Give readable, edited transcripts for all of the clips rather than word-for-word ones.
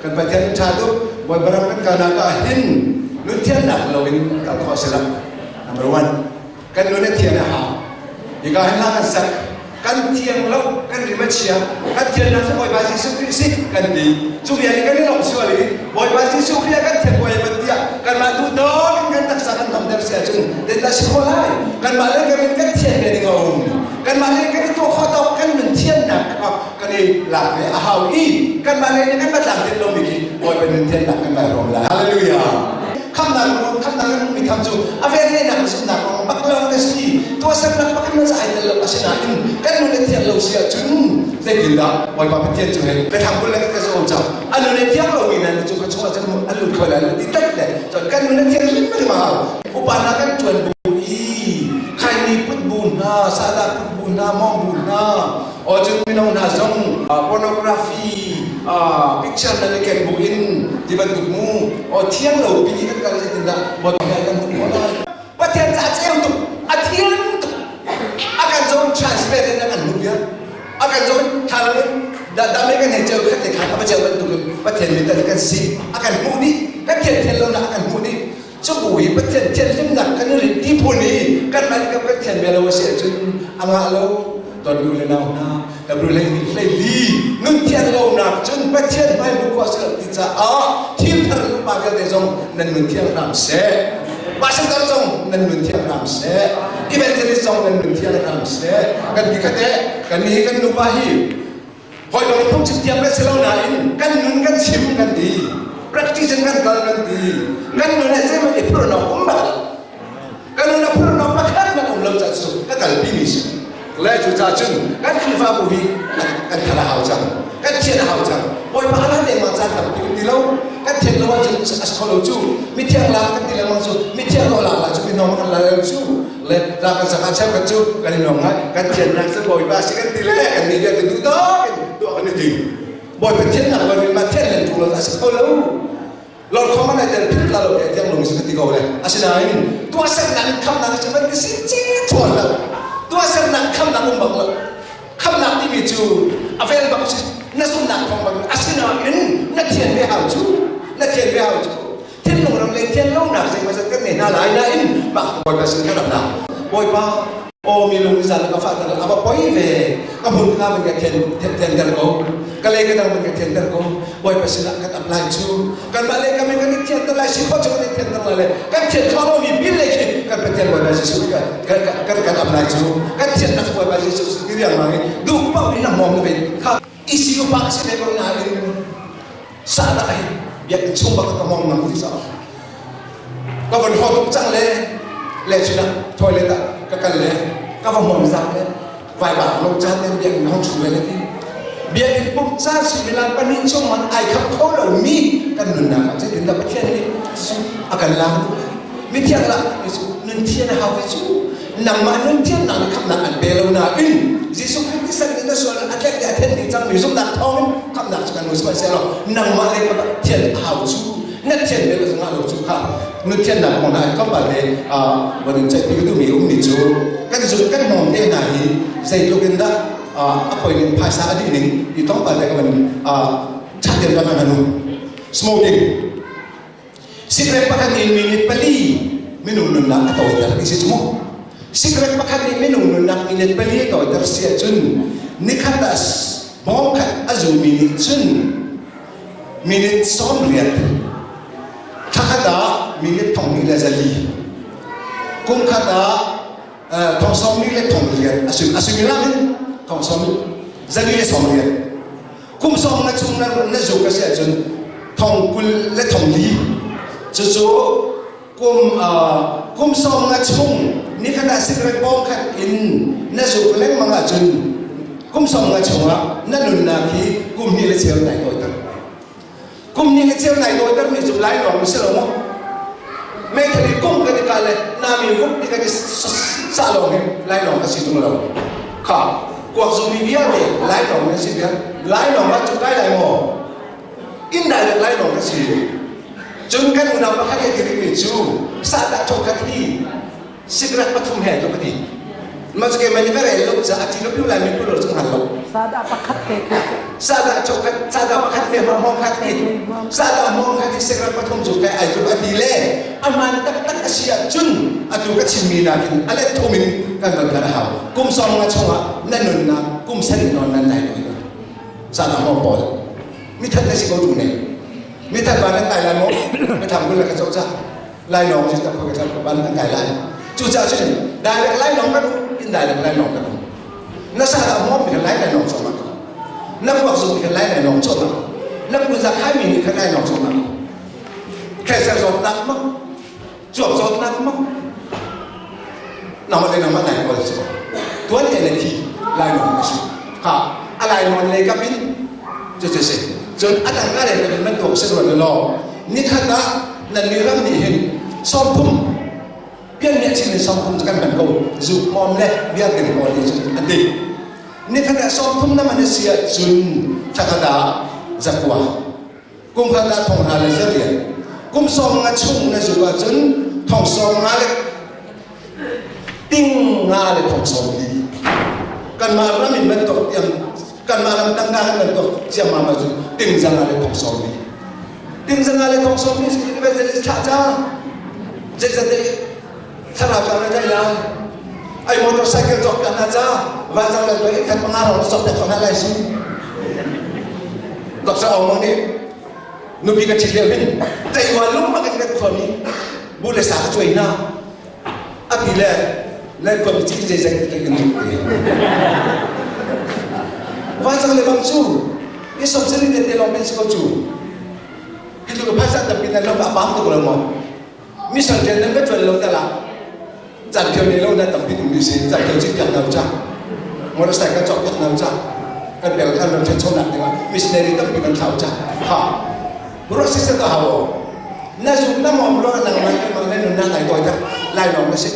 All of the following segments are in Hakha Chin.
Kan Pathian ṭha tuk. Bawipa ram kan kalnak ah hin nun thiannak loin kal khawh a si lo. Number one, kan nun a thian a hau. Hika hin hla kan sak. Kan thiang lo, kan rim a chia. Kan thiannak cu Bawipa Jesuh Khrih si kan ti. Cu bia nih kan i lawmh sual i Bawipa Jesuh Khrih ah kan thian ko ai tiah kanmah tu dawk in kan taksa kan dongter si ahcun zeidah si khawh lai? Kanmah le kan in kan thian ve ding a um. Kanmah le kan i tuah khawh tawk kan nun thiannak kha kan i lak ve a hau i kanmah le kan va tlak din lomi khi Bawipa nun thiannak kan vai rawm lai. Hallelujah! Khamnak ruang khamnak kan hmuhmi tham cu a velngeihnak le zumhnak ruang bak lawng na si. Tuahsernak pakhat na ai tel lo asinain kan nun a thiang lo si ahcun zeitindah Bawipa Pathian cu hei biathlam kul le ka zo cang. A nun a thiang lomi nan cu ka chungah cun an lut kho lai lo ti tat le cun kan nun a thiang hrimhrim a hau. Upa hna kan ṭuan bu i khaini put bu hna, sahdah put bu hna, mawng bu hna, o cun mino hna zong pornography picture na le ken bu in ti bantuk mu o thiang lo pi kan kal zeitindah Bawipa he kan hmuh khawh lai. Pathian ca ceu tuk, a thiang tuk. A kan zong transparent in a kan hmuh piak. A kan zong thalang in da da me kan hei ceu khat le khat a va ceu bantuk in Pathian mit kan si. A kan hmuh dih. Kan thian thian lo nak a kan hmuh dih. Cubu hi Pathian thianhlimnak kan i rinh ti phun i kanmah nih kan Pathian bia lo a si ahcun a ngah lo. Dawtmi u le nau hna, Hebrew 12 hleili nun thian lonak cun Pathian hmai hmuh khawh a si lo ti caah thil thar nupa vialte zong nan nun thiang hram seh. Pastor zong nan nun thiang hram seh. Evangelist zong nan nun thiang hram seh. Kan ti khat eh, kan nih kan nupa hi Hawi dang phungchim thiam kan si lo nain kan nun kan chim kan ti. Practice in kan kal kan ti. Kan nun ah zeihmanh i phurhnawk um bak lo. Kan nun ah phurhnawk pakhat hmanh um lo ca cu ka kalpi mi si. Le cu ca cun kan Khrihfabu hi kan thar a hau cang. Kan thian a hau cang. Bawipa a lan lengmang caan tampi um ti lo. Kan thian lo ahcun a si kho lo cu. Mithiang lak kan ti lengmang cu mithiang lo lak la cu mi hnawm kan la lo cu. Le la kan sak ah cheukhat cu kan i nuam ngai kan thiannak cu Bawipa si kan ti le kan nih vialte duh tawk in tuah kan i tim. Bawipa thiannak lo in mah thian len ṭung lo a si kho lo. Lord khom an ai tel phit la lo ke tiang lung si ka ti ko le. Asinain tuahsernak in khamnak cu van ka si ci thuan lo. Tuahsernak khamnak um bak lo. Khamnak timi cu a vel bak si. Na zumhnak thawng bak asinain na thian ve hau cu. Na thian ve hau cu. Thinlung ram le thianlonak zeimawzat kan nei hna lai nain mah Bawipa sin kan rak la. Bawipa, aw mi lung zan ka fah a va poi ve. Ka hmun ka man ka thian thianter ko. Ka le ka dang man ka thianter ko. Bawipa sinah kan apply cu. Kanmah le kan kan i thianter lai si khawh cu kan i thianter lai le kan thian kho lomi bil le khi kan Pathian Bawipa Jesuh kan kan kan apply cu. Kan thiannak Bawipa Jesuh ti riangmang i duh paoh in a hmawm na ve. Kha ECU pa si ve ko nain sahdah hi biakinn chung bak ka mong ngam ti sa ka von ho tuk cang le le chuna toilet ah ka kal le ka va hmong zak le vai ba lo cha te biakinn hong chu le ti biakinn pum ca suimilam pahnih chung man ai khap kho lo mi kan nunnak ah zeitin dah Pathian nih a kan lak duh mi thiang la mi cu nun thian a hau ve cu nangmah nun thiannak nih khamnak an pe lo nain Jesuh Khrih thisen nih na sual a tlek le a then ding cangmi zumhnak thawngin khamnak cu kan hmu sihmanhsehlaw nangmah le ka thian a hau cu na thian ve lo zongah lo cu kha nun thiannak kong hna tlawmpal te van in ceihpi ka duhmi ummi cu kan zun kan hmawm te hna hi zeitluk in dah a poi ning phaisa a dih ning ti tlawmpal te ka van chat in kan hanu smoking Sikret pakhat nih minute pali minung nunnak a tawiter ti si cu mu. Sikret pakhat nih minung nunnak minute pali a tawiter si ahcun nikhat ah bawm khat a zumi nih cun minute 80, thla khat ah minute 24, kum khat ah thong sawm li le thong riat a suimilam in thong sawm zali le sawm riat kum sawm na chung na na zuk a si ahcun thong kul le thong li cucu kum kum sawm nga chung nikhat ah cigarette bawm khat in na zuk lengmang ahcun kum sawm nga chungah na nunnak hi kum hnih le cheu nai tawiter kum hnih le cheu nai tawiter mi cu lai lawng si lo maw meithal i kum kan i kah le nami vuk ti kan i sah lawng hi lai lawng a si tung lo kha kuak zumi vialte lai lawng na si vial lai lawng ah cu kai lai maw indirect lai lawng ka si cun kan unau pakhat he ti mi cu sahdah thokhat hi cigarette pathum he to ka ti ma chu ke mani ka rel lo ca a ti lo piu lai mi pu lo chung hal lo. Sadah pakhat te khi. Sadah chokhat sadah pakhat te ma hmong khat ti. Sadah hmong khat i sekrat pathum cu kai ai tluk a ti le aman taktak a si ahcun atu ka chimmi nakin a let thum in kan van phanh a hau. Kum sawm nga chungah na nunnak kum sarih nawn nan nai tawn. Sadah hmong pawl. Mithat na si ko tu ne. Mithat ba nan kai lai maw? Mitham kul le ka co ca. Lainawng cu tak ka ka ban an kai lai. Cucaah cun direct lainawng kan um, in direct lainawng kan um. Na sa dah hmawm mi khan lai lainawng cawm ah. Na kuak zung mi khan lai lainawng cawm ah. Na kunza khai mi nih khan lainawng cawm ah. Cancer zawtnak mak, cuap zawtnak mak. Nangmah le nangmah nai kawl si ko. Tuan te na thi lainawng na si. Ha, a lainawn lei kap in cucu si. Cun a tangka lei kap in man tuak si ruan law nikhat ah nan mi ram nih hin 30 pian nih a chim in 30 cu kan hman ko zu hmawm le beer ding pawl nih cun an ti. Nikhat ah 30 na man a si ahcun thlakhat ah zakua kum khat ah thong hna le zariat kum sawm nga chung na zuk ahcun thong sawm nga le ting nga le thong sawm li kanmah ram in bantuk tiang kanmah ram tangka kan bantuk ciammam ahcun ting zanga le thong sawm li ting zanga le thong sawm li su evangelist thlah ca zeizat thlarau cang na dai lai ai motorcycle cawk piak hna ca vancang le tuai khat panga rong cawk piak hna lai si Dr. Aung Mang nih nupi ka ṭhit lio hin teiwa lungmak in kan khuami bu le sa ka cuai hna a ti le nan khuami cin zeizei ti kan tuk te vancang le bang cu i som sari te te lawng men si ko cu hi tluk phaisa tampi nan lo a pam tuk lo maw mission rian nan va ṭuan lo tal ah caan nei lo na tampi tum si caan phio cit piak na ca motorcycle cawk piak na ca kan bel kan ram ṭhanchonak dingah missionary tampi kan thlau ca ha ruah siseh ka hau na zuk na mom lo nang mai kan mang na nunnak nai tawi tak lai lawng na si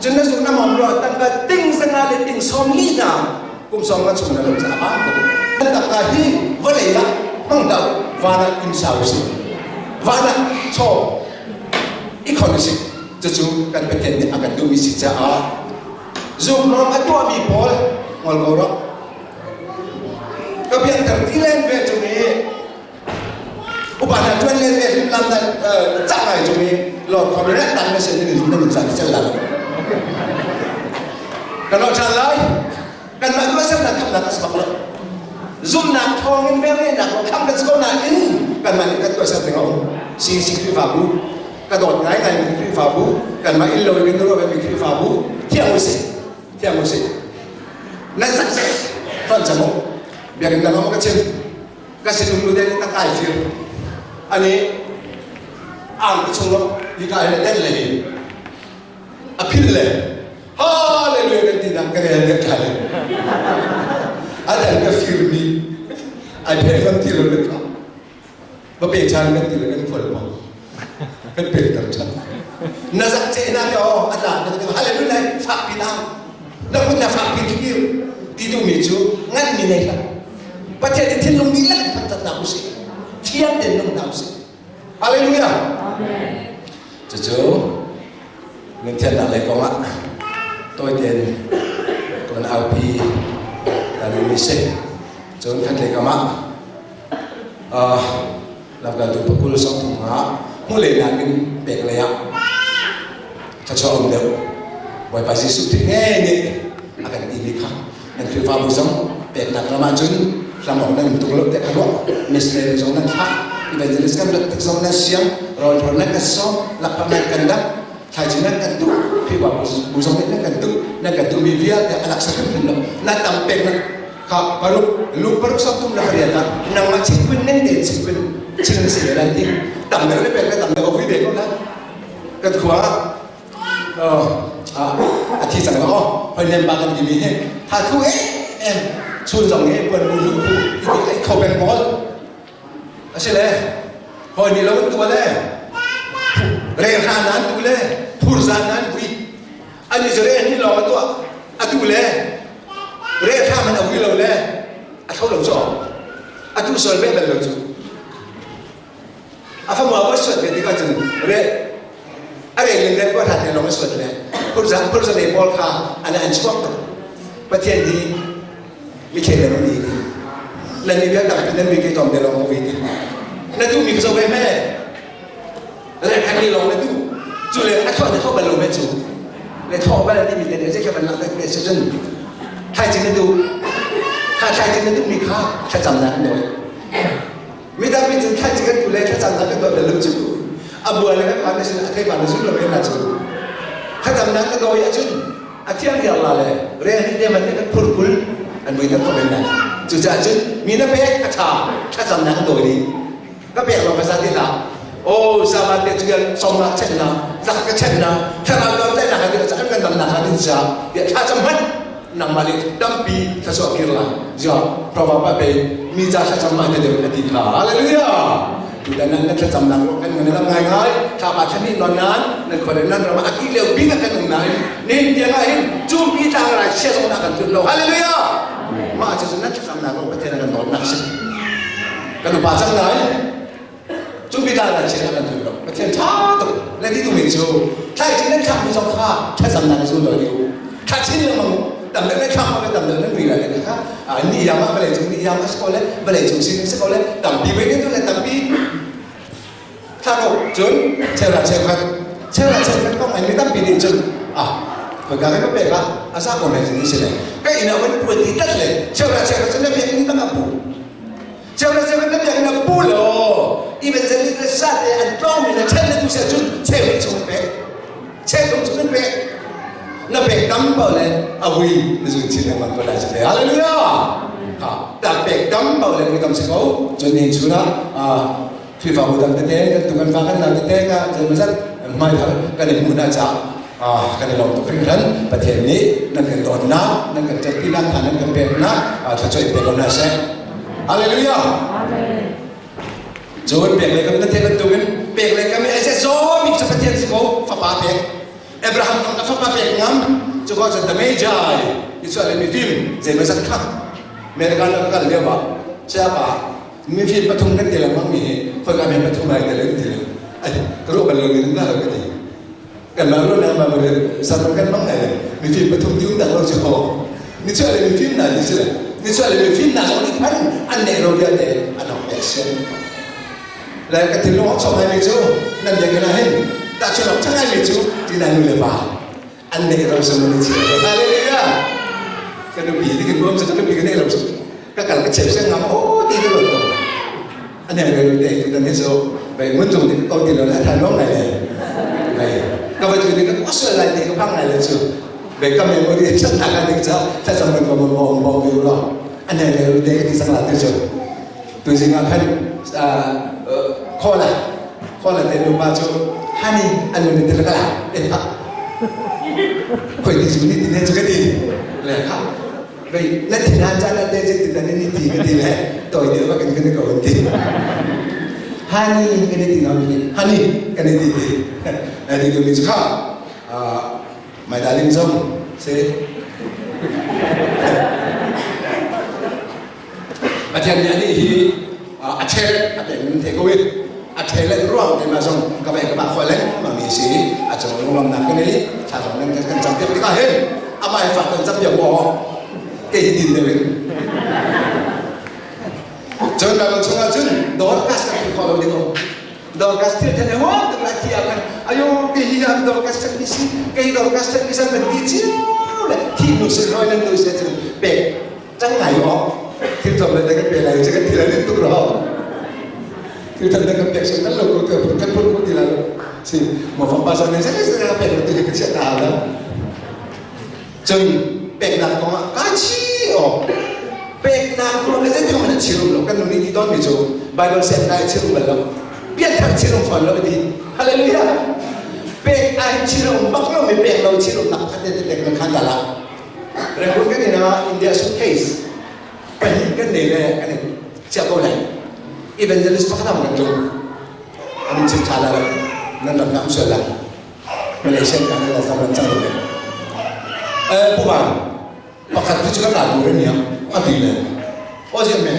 cun na zuk na mom lo tangka ting zanga le ting som li na kum song na chung na lo ca a bang tangka hi vawlei ah hmang do van ah inn sau si van ah chaw i khon si cucu kan Pathian nih a kan duhmi si caah zumhnak a tuahmi pawl ngol ko rawh ka pianter ti len ve chung i upa hna tuan len ve hrim lam na cak ngai chung i lord khom rek tang na sin ni na nun caan cel la kan lo chan lai kanmah tuahsernak khamnak a si bak lo zumhnak thawngin velngeihnak lo kham kan si ko nain kanmah nih kan tuahser ding a um CC Khrihfabu ka dawt ngaingai mi Khrihfabu kanmah inn lo in kan ruah mi Khrihfabu thiang usih thiang usih nan sak ton cang u biakinn dang ah ka chim ka sinum nu den ka kai fir ani ang ka chung lo hi ka he den le hi a phil le hallelujah kan ti nak ka rel dek tha le adan ka fir mi ai phe kan ti lo le kha va pe chan kan ti le kan khual pa kan pe ter chan na zak che na ke o atla na ti hallelujah nai fak pi na na kun na fak pi ti ti du mi chu ngan mi nei la pathian i thinlung dihlak in thangthat na usih thiang ten nung na usih Hallelujah. Cucu nunthiannak lei kongah tawitein kan aupi ta duhmi si. Cun khatlei kam ah lamkaltu pakul sawmthum ah hmulei nakin pek lei ah thluachuah um deuh. Bawipa Jesuh Khrih ngei nih a kan timi kha Nan Khrihfabu zong peknak ram ahcun hlam awk nan um tuk lo tiah ka ruah. Missionary zong nan thlah, evangelist kan rat tik zong nan siang, rawlthor nan kan sawm, lakphak nan kan dap, thlaici nan kan tuh, Khrihfabu zong nih nan kan tuh, nan kan tuhmi vialte a laksa hrimhrim lo. Na tam peknak kha paruk, lu paruk sawmthum le pariat ah nangmah chingkhun ning tein chingkhun ching na si ve lai ti. Tam deuh le pek le tam deuh a vui ve ko la. Kan khua a thi cang lo hoi nem ba kan timi hi tha thu em em chun zong hi puan bu lu khu i ti kho peng pawl asile hoi ni lo tu le re hra nan tu le phur zan nan pui ani zre ni lo tu atu le re hra man a hui lo le a tho lo cho atu sol ve bel lo chu A fapa va suat ve tikah cun re a rel in rel hrat ne lawng a suat le phurza phurza le pawl kha an an chuak tuk. Pathian nih Mi thle le ni ti. Le ni bia tak nan mi ke tom de long ko ti. Na tu mi zo ve me. Le khan ni long na tu. Cu le a thwa na tho bal lo me cu. Le tho bal ti mi te se kha ban lak te se cun. Thai chin na tu. Kha thai chin na tu mi kha thlacam na kan doi. Midang mi cun thlaici kan tu le thlacamnak kan tuah bal lo cu. A bua le kan phan sin a thei pa na zum lo men la cu. Thlacamnak ka dawi ahcun a thiang hiar la le rel ni te man kan phur kul an vui kan men la. Cucaah cun mi na pek a tha thlacamnak kan dawi dih. Ka pek lo ka za ti hlah. Oh sama te cu somnak chen na zak ka chen na thlarau dam te na ka ti an kan dam na ka din sa bia thla cam hmanh nangmah nih tampi thluachuah kir lai ziah proverb ah pei mi ca thlacam mah te deuh na ti kha hallelujah tutan nan na thlacam nak kan ngan lam ngai ngai thla pa thani non nan nan khore nan ram a ki leo bik kan um nain nin tiang ah hin cumpi tlang rai sia zong na kan tun lo hallelujah mah cu nan thlacam nak ro pathian kan dawt nak si kan upa cang lai Cu bia la chiah kan duh lo. Pathian ṭha tuk le ti duhmi cu thlaici nan thlakmi zong kha thlacamnak in zul lo dih u. Thla chin lengmang u. Tam deuh nan thlak le tam deuh nan ri lai le kha ni yang ah vawlei cung ni yang a si ko le vawlei cung sin si ko le tampi ve ne le tampi thla ko cun cheuhra cheukhat cheuhra cheukhat kong ai mi tampi nih cun ah khoika kan pek ah a za ko men ni si le ka inn ah van puan ti tat le cheuhra cheukhat cun na biak in tang a pu Cheu le na biak na pu law evangelist le sa te an tlawng mi le chen le tu sia cun cheu le chung pek cheu chung chung pek na pek tam pa le a vui na zun chin lengmang ko lai le hallelujah ha ta pek tam pa le vui tam si ko cun ni chuna a Khrihfabu dang tete kan tu kan fa kan nau tete ka zeimazat hmai thar kan i hmuh na ca kan i lawm tuk hringhran Pathian nih nan kan dawtnak nan kan ṭanpinak hna nan kan peknak thluachuah in pe ko hna seh Hallelujah Cun pek le kam na theih bantukin pek le kam i ai zawmi cu Pathian si ko fapa pek Abraham kong a fapa pek ngam cu ko cun the Magi Israel mifim zeimazat kha America na kal lio ah sayapa mifim pathum kan ti lengmang mi hi khoika men pathum ai te le ti le ai ka ruah bal lo mi na lo ka ti kan mang lo na ma ma sarong kan mang ngai le mifim pathum ti um dak lo chu ho ni chuah le mifim na ti si le ni chuah le mifim na zong nih khan an ne ro vialte an hong pek sian le ka thinlung hong chong ngai mi cu nan biak ina hin ta chu lok changai mi cu ti na nu le pa an ne ro sa mun chi hallelujah ka nupi ni kan nuam sa ka nupi ka ne ro sa ka kal ka chep seng ngam o ti ka ruat ko an em re te tu tan hi so bai mun chung ti ko ti lo la tha nong ngai le bai ka va tu ni ka ko lai ti ka phang ngai le chu bai ka memory chan ta ka ding cha cha cham ko mo mo mo bi lo an em re te ka ti sang la te chu tu jing a khan khola khola te nu pa chu hani an mun ti la ka la e ha khoi ti chu ni ti ne chu ka ti le ha Vei na thin han caan ah te ti tan ni ti ka ti le toi deuh kan kan ko ti. Hani kan ti ngam ni hani kan ti ti. Na ti mi kha my darling zong se Pathian nih anih hi a ṭhel a pek min the ko i a ṭhel le ruang te ma zong ka vai ka ba khawh lengmang mi si a cung lunglamnak kan i thla zong nan kan cam piak tikah hin amah hi fak kan cam piak maw kei hi din deuh in cun Bible chungah cun Dorcas kan hmuh khawh lo ding um Dorcas thil then huam tuk lai thi ah khan ayo kei hi am Dorcas chan mi si kei Dorcas chan mi san kan ti cio le thi nu sin roi nan nu se cun pek cang ngai awk thil cawm le kan pe lai cu kan thil an tuk ro thil than kan pek sun kan lo ko te kan phun ko ti la lo si mo fam pa sa ne se se ka pek ti ka chia ta la cun peknak kong ah ka chi o peknak kong le zeitin man chirum lo kan nu nih ti ton mi cu bible set nai chirum bal lo pianthar chirum fawn lo ti hallelujah pek ai chirum bak lo mi pek lo chirum nak khat te te kan khan la Rangoon kan in ah India suitcase pahnih kan nei le kan in chiah ko lai. Evangelist pakhat am kan tlung. An in chim tha la lo. Nan ram nam sual la. Malaysia kan la zam ran cang le. Eh pu ba pakhat tu chu kan la du re nia a ti le. O je me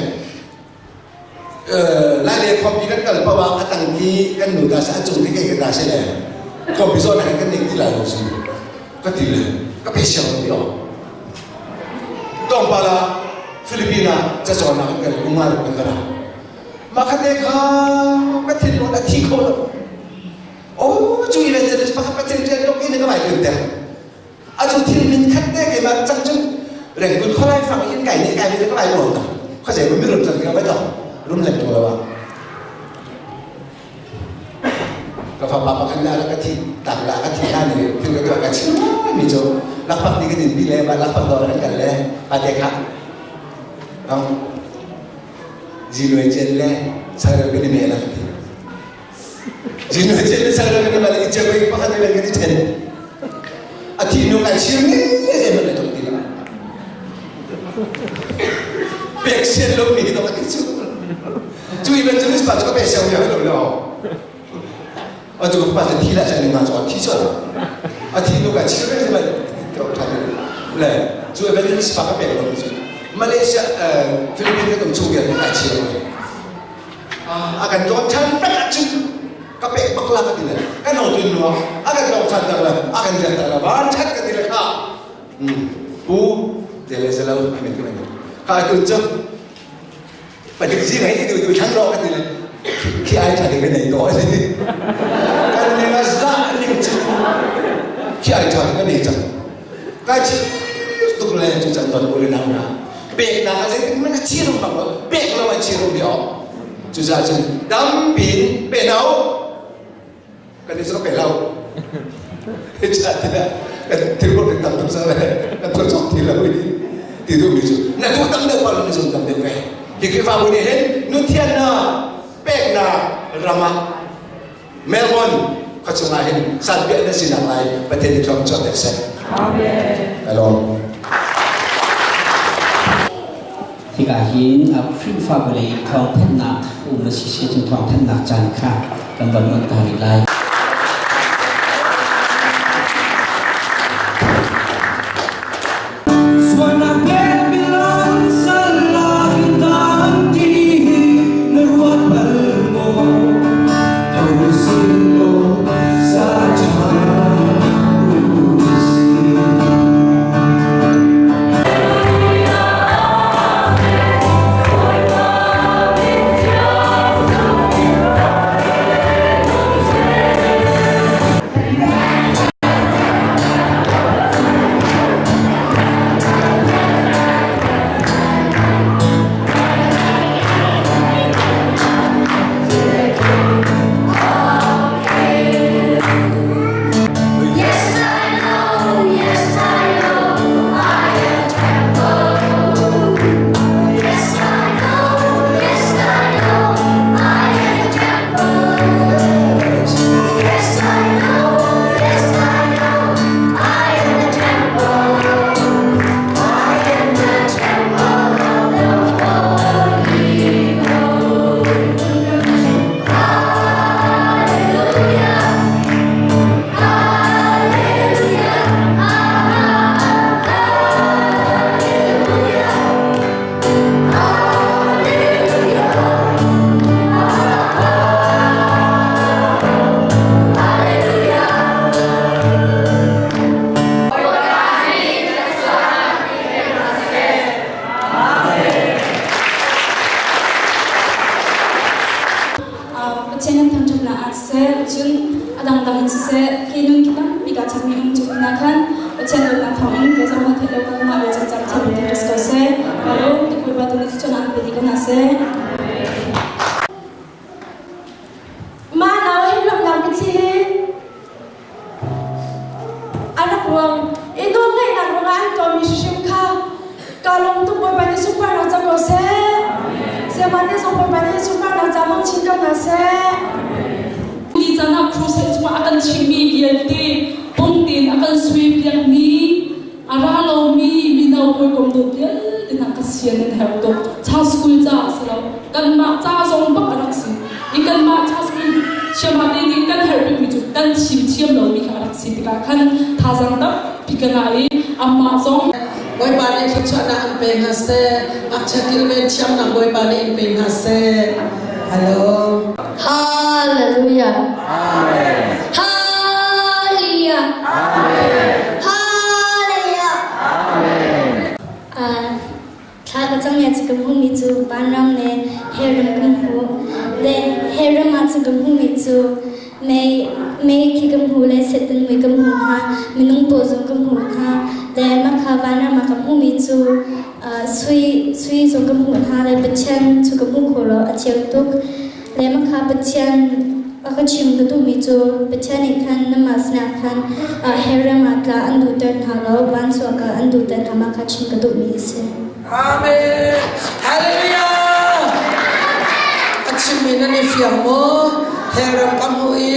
Lai le khuapi kan kal paoh ah a tangki kan nu ta seh a cung khi kei ka ta seh le khuapi zawn ah kan ning ti lai lo si ka ti le ka pe siang lo ti tlawmpal ah. Philippines ah cacawnnak kan kal kum nga kan kal. Mah kha te kha ka thinlung a thi kho lo. Oh, cu evangelist pakhat Pathian rian lok in ka vai tun te. A cu thil min khat te keimah cang cun Rangoon khualai fang in kai nih kai mi ka vai ruang ta. Khuazei mi rum cang ka vai to. Rum leng to lo ah. Ka fapa pakhat nih a rak ka thi tak la ka thi hlan i thil ka tuah ka chim mi cu lakpak nih kan in pi le mah lakpak dawr kan kal le pate kha ong zinuai cen le changreu kan i me la ti zinuai cen le changreu kan i me la i cheu i pakhat le kan i then a thi nu kai chir ni zei hmanh na tuk ti lo pek sian lo mi hi to ka ti cu Cu evangelist pa cu ka pe siang ya lo lo. Atu ka pa thi la chan ma cho thi cho. A thi nu ka chir re ba to tha le cu evangelist pa ka pe lo cu. Malaysia Philippines ka chung vial ka chir. A kan don than tak chu ka pe bak la ka ti le kan ho tin nuang a kan dong than tak la a kan riak tak la van that ka ti le kha. Pu te le zalo amen ka ka tun chu Patik zing hei tu tu thang ro kan ti le khi ai tha ding kan nei to si. Kan ning a za ning chu khi ai tha kan nei chang. Ka chi tuk le chu chan ton uri nau na. Pek na a zei man a chi rum bang lo pek lo a chi rum bi o. Chu za chun dam pin pe nau kan i zo pe lo. Cha ti la kan thil ko tam tam sa le kan thol chok thi lo i ti du mi cu na tu tam deuh pa ni zong tam deuh ve. Hi Khrihfabu nih hin nuthian na pek na ram ah Melbourne khua chungah hin sanpiah na sinak lai Pathian nih thluak chuah pek seh. Amen. Hello. Hika hin a Khrihfabu lei thawngthanhnak um a si si cun thawngthanhnak caan kha kan van on ta rih lai. Yes, I know, yes, I know, I am temple. Yes, I know, yes, I know, I am a temple. Yes, I know, yes, I know, I am the temple. I am the temple of the Holy Ghost. Hallelujah. Hallelujah. Hallelujah. Hallelujah. Hallelujah. Pathian an thangṭhatnak ah siseh, cun a dangdang in siseh, hi nun khi tampi kaa chapmi um cu hna khan Pathian dawtnak thawngin kei zong theih lo ka ngah ve cangcang thiam in ris ko seh. Ka lawm tuk Bawipa tu nih cuan an pe dih ko hna seh. Mah nau hin lawmhnak mitthli hi a rak ruang i nawlngaihnak ruangah an tuahmi hrimhrim kha kaa lawm tuk Bawipa nih sunparnak cang ko seh. Sayama te zong Bawipa nih sunparnak ca hmang chin ko hna seh. Ni caan ah crusade chungah a kan chimmi vialte pungtin a kan sui piakmi a ra lomi mino hawikom dawt vialte hna ka sian in herh tuk. Child school caah si lo kanmah ca zong bak a rak si. I kanmah child school siamah te nih kan herh bikmi cu kan chim thiam lomi kha a rak si tikah khan thazaang tampi ka ngah i amah zong Bawipa nih thluachuahnak an pe hna seh. Ngakchia kilven thiamnak Bawipa nih in pe hna seh. Hello. Hallelujah. Amen. Hallelujah. Amen. Hallelujah. Amen. Thla. Thla ka cam mi cu ka hmuhmi cu vanram le hellram ka hmu. Le hellram ah cun ka hmuhmi cu mei mei khi ka hmu le Satan mui ka hmu hna, minung paw zong ka hmu hna. Le mah kha vanram ah ka hmuhmi cu sui sui zong ka hmuh hna le Pathian cu ka hmu kho lo a ceu tuk. Le mah kha Pathian a ka chim ka duhmi cu Pathian nih khan namah sinah khan hellram ah tla an duhter hna lo, vanchuak ah an duhter hna mah kha chim ka duhmi a si. Amen. Hallelujah. A chimmi nan i fiang maw? Hellram ka hmu i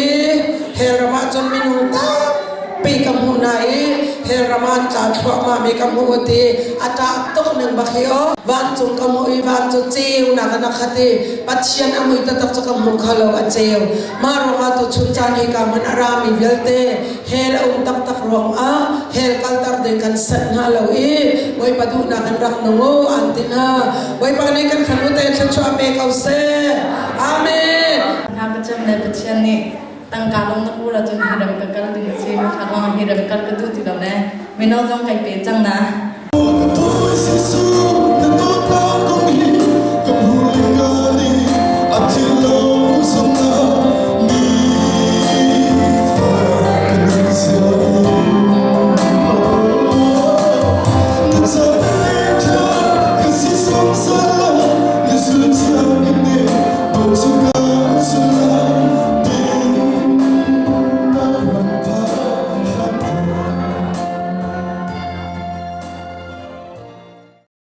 hellram ah cun minung tampi ka hmuh hna i hellram ah an tla thluahmah mi ka hmuh ti a ṭah tuk ning bak hi aw. Vancung ka hmuh i van cu ceunak in a khat i Pathian a mui taktak cu ka hmu kho lo a ceu. Mah ruangah tuchun caan hi ka hmun a rami vialte hell a um taktak ruangah hell kalter ding kan sanh hna lo i Bawipa duhnak in rak nung u an ti hna. Bawipa nih kan fanu te thluachuah pe ko seh. Amen. Hna ka cem le Pathian nih tangka lung na pu la cun hi ram ka kal ding a si. Makha ruangah hi ram kal ka duh ti lo le mino zong kai pe cang na.